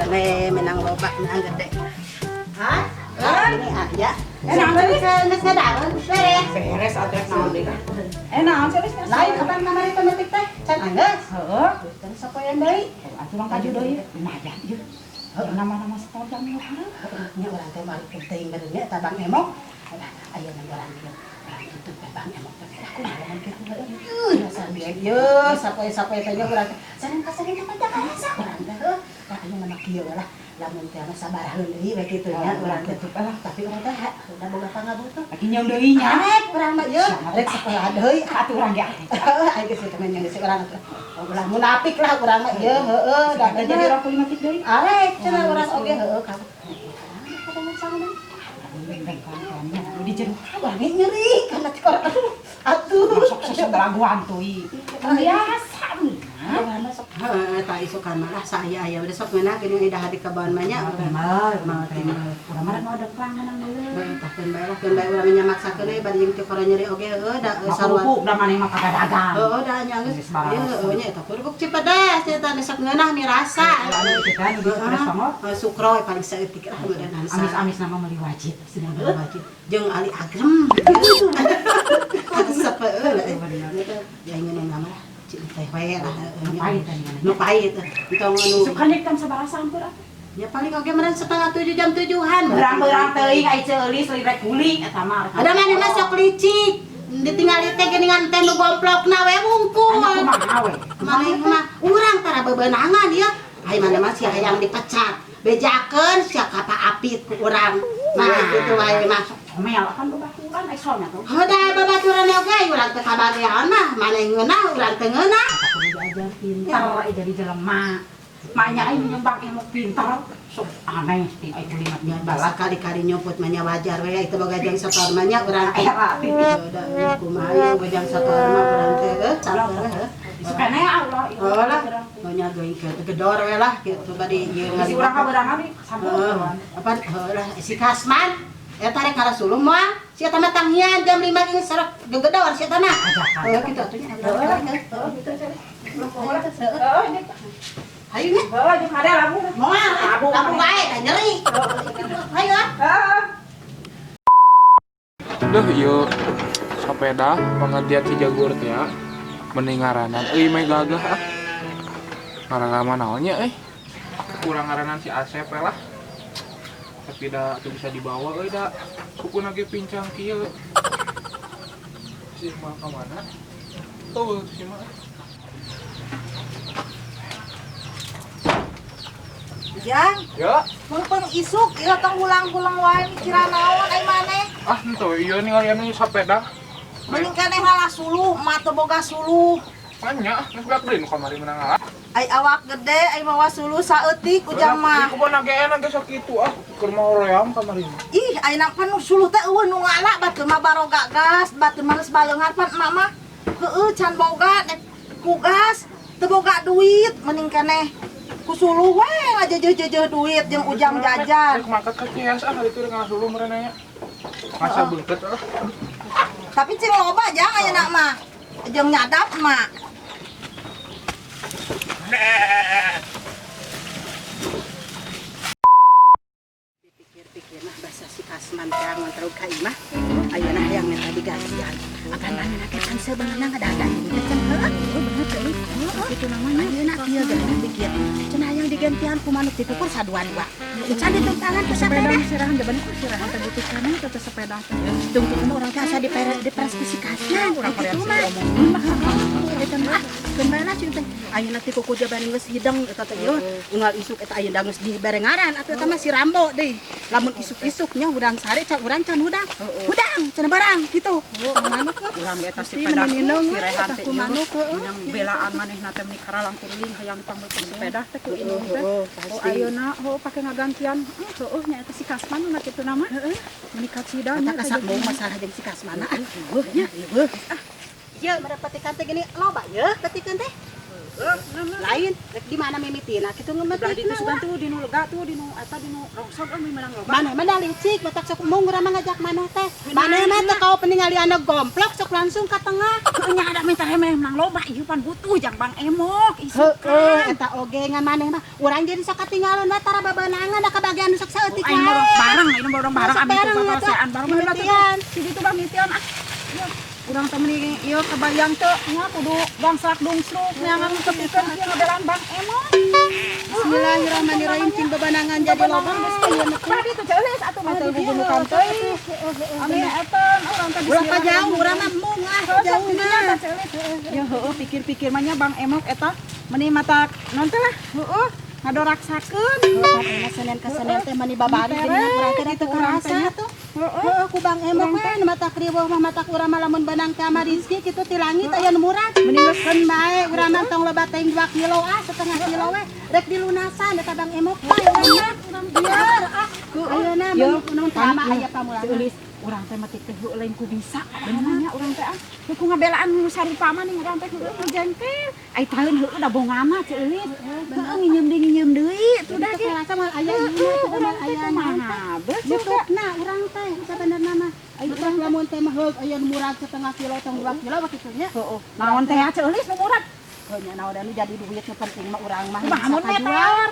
Meureun menang loba, menang gede. Hah? Ini aya. Naon teh? Geus ngadaun, beres. Beres atuh naon deui. Naon sih geus? Lain kapan kamari pemetik teh? Can anggeus. Heeh. Terus sapoean deui. Atuh urang kaju deui. Lumayan ieu. Nama-nama setor jam nu hareup. Nya urang teh balik teuing bener nya eta Bang Emok. Aya nang urang ieu. Urang tutup teh Bang Emok teh. Aku malahan kitu heueuh. Dasar bieu ieu sapoe-sapoe teh nya urang teh. Sanes kasarin ka karasa urang teh heuh. Tah aya nama kieu lah. Lamun teh mah sabaraheun deui we kitu nya urang teh. Tapi urang teh udah boga pangabutuh. Lagi nyeung deui nya. Arek urang mah ieu rek sekolah deui. Atuh urang ge. Heuh, aing geus teh nya geus urang atuh. Ulah munafik lah urang mah ieu heueuh da Jadi urang kuliah deui. Arek cenah urang oge heueuh ka. Bengkong-bengkongnya di jero. Urang ge nyeri kana cikor aduh. Atuh. Masuk sesuk laguan tuh. Biasa nih. Heeh, tah isukan mah lah saaya-aya udah sok ngeunah geuning idah di kebon mah nya. Mah, Mah timah. urang mah mau depan menang deui. Tah keun bae lah, keun bae urang nya maksakeun we bari jeung cikor nyeri oge heueuh da sarua. Sarua da maneh mah kagak dagang. Heueuh da nya geus. Ieu heueuh nya eta kerupuk Cipedes nya teh sok ngeunah mirasa. Anu kan di Cipedes banget. Sukro we paling saeutik lah meureun. Amis-amis nama meuli wajib. Sedang wajib jeung ali agrem. Resep heueuh. Ya ngeunah nama lah. Cik teh we lah. Nu pahit teh gimana? Nu pahit. Entong anu. Sukanya kan sabaraha sampur atuh. Ya paling oge meureun 6:30 jam 7-an. Berang-berang teuing ai ceulis lirek guling eta mah. Ada mana mah sok licik. Ditinggali teh geuningan teh nu gomplokna we wungkul. Anya kumaha we? Maneh mah urang tara bebenangan ya. Ai mana mah sia hayang dipecat. Bejakeun sia ka Pak Apit ku urang. Nah kitu wae mah. Comel kan babaturan ai soalnya tuh. Heuda babaturan oge urang teh kabagean mah maneh ngeunah urang teh ngeunah. Kudu diajar pinter ai jadi jelema. Maknya ai nyumbang ilmu pinter sok aneh ti ai kulimat Ya bala kali-kali nyopot mah nya wajar we itu boga jeung sator mah nya urang teh. Era ti. Heuda kumaha ieu boga jeung sator mah urang teh heuh sabar heuh. Sukane Allah ieu. Oh lah, nya geuing ke gedor we lah kitu bari ieu Si urang kaberangan nih sampur. Apa heuh lah si Kasman eta rek karasuluh moal si eta mah tanghian jam 5 geus sarek gegedor si eta mah. Heuh kitu atuh nya. Heuh kitu heuh. Hayu nya. Heuh jeung ada labu. Moal Labu. labu wae da nyeri. Hayu ah. Heeh. Duh ieu sepeda pengertian si Jagur teh ya. Mending ngaranan euy meh gagah ah. Ngaran naonnya euy. Kurang ngaranan si Asep we lah. Tapi da teu bisa dibawa euy da sukuna ge pincang kieu. Si mah ka mana? Tuh si mah. Jang, Ya. mengpeng isuk ieu tong hulang-hulang wae mikiran naon ai maneh. Ah henteu ieu ningali anu sepeda. Mending keneh ngalah suluh, mah teu boga suluh. Manya, geus beak deui nu kamari menang ngalah. Ai awak gede, ai mawa suluh saeutik ujang mah. Ieu kebon ge enak ge sok kitu ah, keur mah hoream kamari mah. Ih, ayeuna pan nu suluh teh eueuh nu ngala batur mah baroga gas, batur mah geus baleungan pan emak mah. Heueuh can boga nek ku gas, teu boga duit, mending keneh ku suluh we ngajejeuh-jejeuh duit jeung ujang jajan. Rek mangkat ka Cias ah hari itu rek ngalah suluh meureun nya. Masa beukeut ah. Tapi cing loba jang ayeuna mah. Jeung nyadap mah. Pikir-pikir mah basa si Kasman teh ngontrol ka imah. Ayeuna hayang minta digantian. Apan manehna teh can sebenarnya ngadadan teh can heueuh. Bener teh. Kitu namanya ayeuna kieu geus pikir. Cenah hayang digantian ku manuk dikukur sadua-dua. Can ditumpangan ku sapeda. Serahan jaban ku serahan teh butuh kana teh sepeda teh. Tungtung mah urang teh asa diperes ku si Kasman. Urang Kitu korean mah. Eta mah keun bae lah cing teh. Ayeuna ti kuku jaban geus hideng eta teh ieu unggal isuk eta ayeuna geus diberengaran atuh eta mah si Rambo deui. Lamun isuk-isuk nya hudang sare can urang can hudang. Hudang cenah barang kitu. Manuk mah. Urang eta Pasti sepeda meninong si Rehan eta teh ku manuk heueuh. yang belaan manehna teh meni karalang kuring hayang dipanggil sepeda teh ku indung teh. Heeh, Oh pasti. ayeuna heueuh pake ngagantian. Heueuh nya eta si Kasman nu kitu nama. Heeh. Meni kacida Eta nya kasambung masalah jeung si Kasmana. Heueuh nya, heueuh. Ah. Ieu merepetikan teh gini loba yeuh petikeun teh. Lain, rek di mana mimitina kitu Belah ngemetikna. ditu sugan tuh dinu lega tuh dinu eta dinu rongsok euy menang loba. Maneh mah da licik, matak sok embung urang mah ngajak maneh teh. Maneh mah teh kau peningali anak gomplok sok langsung ka tengah. Heueuh nya ada minta remeh menang loba ieu pan butuh jang Bang Emok Heeh, isukan. eta oge ngan maneh mah urang jadi sok katinggalan we tara babeunangan da kabagian nu sok saeutik Aing wae. borong bareng, aing borong bareng Masuk abi tuh bareng, atuh. papasean bareng heula tuh. Mimitian. Si ditu bang mitian ah. Ieu urang teh meuni ieu kebayang teu nya kudu gangsak dungsruk neangan tepikeun ieu ngabelaan Bang Emok. Bismillahirrahmanirrahim cing bebenangan jadi loba geus teh ieu mah. Tadi tuh ceulis atuh mah teu bubunukan teuing. Ami eta urang teh Ulah pa jauh urang mah embung ah jauh mah. Ya heueuh pikir-pikir mah nya Bang Emok eta meuni mata non teh lah heueuh ngadoraksakeun. Heueuh, Senin ke Senin teh meuni babari geuningan urang teh teu kerasa tuh. Heeh. Heeh, ku Bang Emok we nu matak riweuh mah matak urang mah lamun beunang teh ama rizki kitu ti langit aya nu murah. Mending geus Keun bae urang mah tong loba teuing 2 kilo ah, setengah kilo we rek dilunasan eta Bang Emok mah urang mah. Biar ah ayeuna Yo, mun teh ama aya pamulangan. Ceulis urang teh metik teh heueuh lain ku bisa kadang-kadang urang teh ah ku ngabelaan nu sarupa mah ning urang teh heueuh nu jengkel ai taeun heueuh da bongana Ceulis heueuh nginyeum deui tuh da ge Rasa mah aya ieu heueuh mah urang teh aya naon teh. kumaha beus juga Nutupna urang teh sabenerna mah. Urang lamun teh mah heug aya nu murag setengah kilo tong 2 kilo kitu nya. heueuh naon teh Ceulis nu murag Heuh nya naon nu jadi duit nu penting mah urang mah kumaha mun bisa kajual. meteor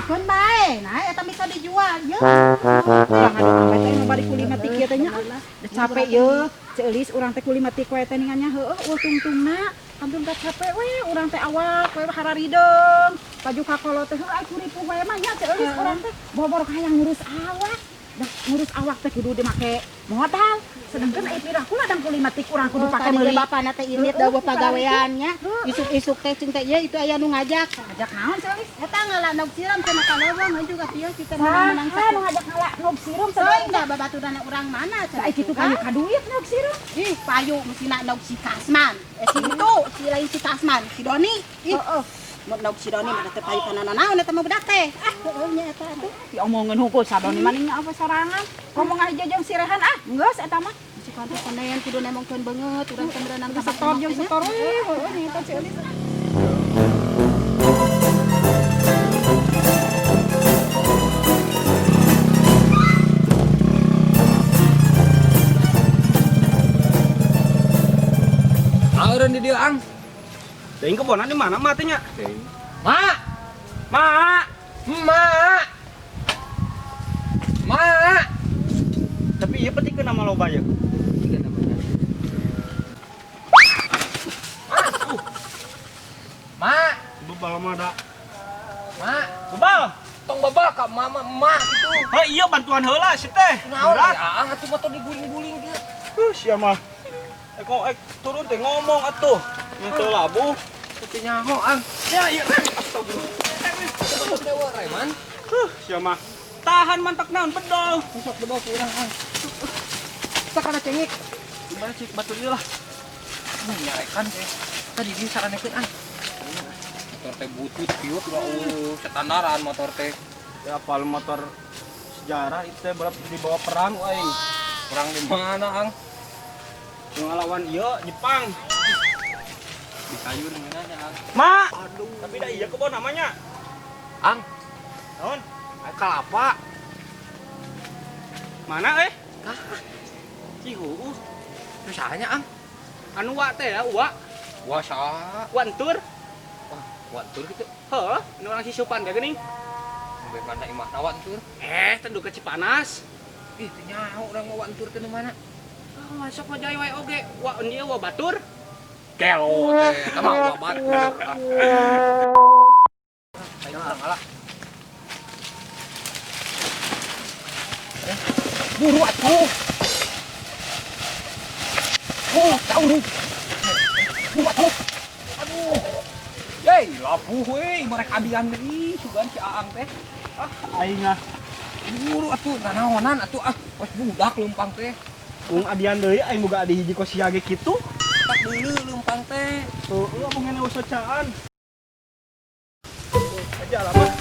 Keun bae, nah eta bisa dijual ye. urang adu ampe teh nu bari kulima tik ieu teh nya ah. Da capek ye Ceulis urang teh kulima tik we teh ningannya heueuh eueuh tungtungna kantun ka capek we urang teh awak we hararideung baju kakolo teh heueuh ai kuripuh we mah nya Ceulis urang teh bobor hayang ngurus awak da ngurus awak teh kudu dimake modal sedangkan ai piraku ladang kulima tik urang kudu pake Tadi meuli bapana teh indit da eueuh pagaweannya. Isuk-isuk teh cing teh ieu itu aya nu ngajak. ngajak naon Ceulis Eta ngala nog siram cenah ka leuweung heuh juga ieu kita menang-menang saha nu ngajak ngala nog sirum Teuing da babaturanna urang mana cenah. ai kitu kayu ka duit nog sirum Ih, payu mesina nog si Kasman. Si itu, si lain si Kasman, si Doni. Ih, heeh mun nog si Doni mah teh payu kana nanaon eta mah budak teh. Ah, heueuh nya eta atuh. diomongin hungkul sadoni maning apa sorangan ngomong aja jeung si Rehan ah geus eta mah Si kantor Senin kudu nemongkeun beungeut urang teh meureunan ka setor jeung setor we heueuh nya eta Ceulis Aureun di dieu Ang. Teuing kebonan di mana mah teh nya? Ma, Ma, ma. Ma. tapi ieu petikeun nama loba ye. Ma, Bebal mah da. ma, Bebal. tong bebal ka mama emak gitu. Heuh ieu bantuan heula si teh. Naon Berat. ya, Ang atuh motor diguling-guling kieu. Huh, sia mah. Kok turun teh ngomong atuh. Teu labuh. Teu nyaho Ang. Ya ieu. Astagfirullah. Terus dewa reman. Huh, sia mah. Tahan mantak naon bedol. Sok bedol ku urang Ang. Sakana cengik. Gimana cik batur ieu lah. Mun nyarekan teh. Tadi di saranekeun Ang. Motor teh butut kieu eueuh standaran motor teh. Ya apal motor sejarah itu teh berap dibawa perang aing. Perang di mana Ang? Ngelawan ieu Jepang. Di sayur ngeunah Ang. Ma. Aduh. Tapi da iya kebon namanya. Ang, Naon? aya kalapa. Mana eh? Cihuuh. Susahnya Ang. Anu wa teh ya, wa. Wah, sa. Wantur. Wah, wantur gitu. Heuh, anu orang sisupan teh geuning. Sampai mana imahna wantur? Tendu ke Cipanas. Ih, teu nyaho urang mah wantur teh nu mana? Oh, masuk mah jai wae oge. Wa ieu wa batur. Gelo teh, eta mah wa batur. Ayo urang ala. Buru atuh. Oh, tahu lu. Buru atuh. Aduh. Yey, labuh we, mereka adian deui sugan si Aang teh. Ah, aing ah. Buru atuh nanaonan atuh ah, pas budak leumpang teh. Ung adian deui aing boga adi hiji kos sia ge kitu. Tak deuleu leumpang teh. Heueuh abang ngene usocaan. Aja lah mah.